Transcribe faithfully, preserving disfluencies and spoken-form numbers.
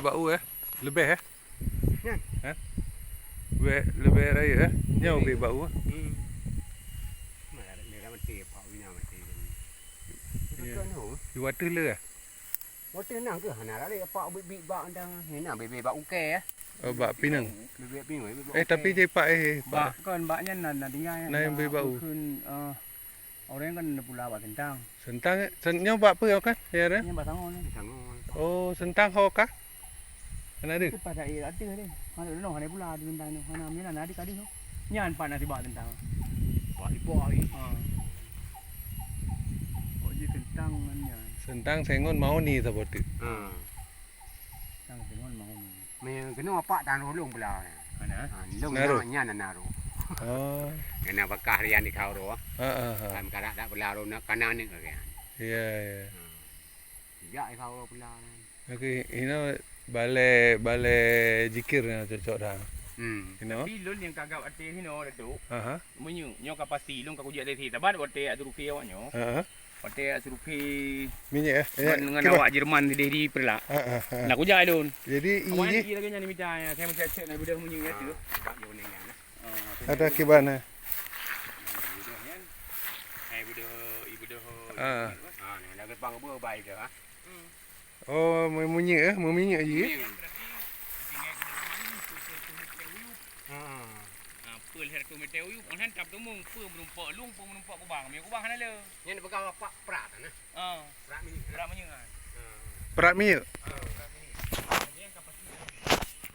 Bak u, eh? Leubeh, eh? Nyan. Eh? Leubeh, leubeh raya, eh? Nyoe ubé bak u, eh? Hmm. Malah dia dah mati, Pak Wina mati. Ya. Betul, no. Di watèe le, eh? Watèe nang keuh hana lalek, Pak, bit-bit bak ndang. Ni na bibit bak ukèe, eh? Oh, bak pinang. Bibit pinang, bibit bak Eh, tapi ukèe. Dia pak, eh, pak. Bak kon, bak nyan na, na tinggai. Na nyang bibit bak u. Bak mungkin, eh, Orang kan ada pula bak sentang. Sentang, sen-, nyoe bak peue kan? Ya, dah? Nyoe bak sangon ni. Sangon. Oh, sentang ho kah? Kan ada? Itu pada air ada deh. Mana dulu ada pula di sentang tu. Mana mina ada kadi tu. Nyan pat na sibak sentang. Bak ibu hari. Ha. Oh, je sentang ngan nyan. Sentang sengon mau ni saboh tu. Ha. Sentang sengon mau ni. Meukeunong apak tan roh lôn pula. Ana? Ha, lôn Naruh. Nyan, nyan na roh. Oh. Kena bakah rian di kau roh. Ha, ha, ha. Kan karak tak pula roh nak kana ni ke kan. Ya, ya. Ha. Sejak di kau roh pula kan. Okey, ina balai, balai jikir na cocok dah. Hmm. Ina. Tapi lôn nyang kagak até hino Datuk. Aha. Meunyoe nyoe ka pasti lôn ka kujak dari sini. Taban watèe aturufi awak nyoe. Aha. Watèe survei Minyak, eh? Ngon, ngon awak Jerman sideh di Peureulak. Ha, ha, ha. Nah, kujak lôn. Jadi, awak ni lagi nyan mita, ya, saya meucek-cek na beudôh meunyoe ya tu. Ah, ada kiban, eh? Beudôh nyan. Eh, beudôh, i beudôh. Ah. Ah, ni lagi pang beureubai tu, ha. Oh, meunyoe, eh? Meunyoe je. Ha. Ha, peue lhèe reutôh meter uyup, oh, nyan tam teumong, peue meureumpok lueng, peue meureumpok kubang. Meunyoe kubang hana le. Nyan peugah bapak prat na. Ha. Prat minyeuk. Prat minyeuk kan. Ha. Prat minyeuk? Ha.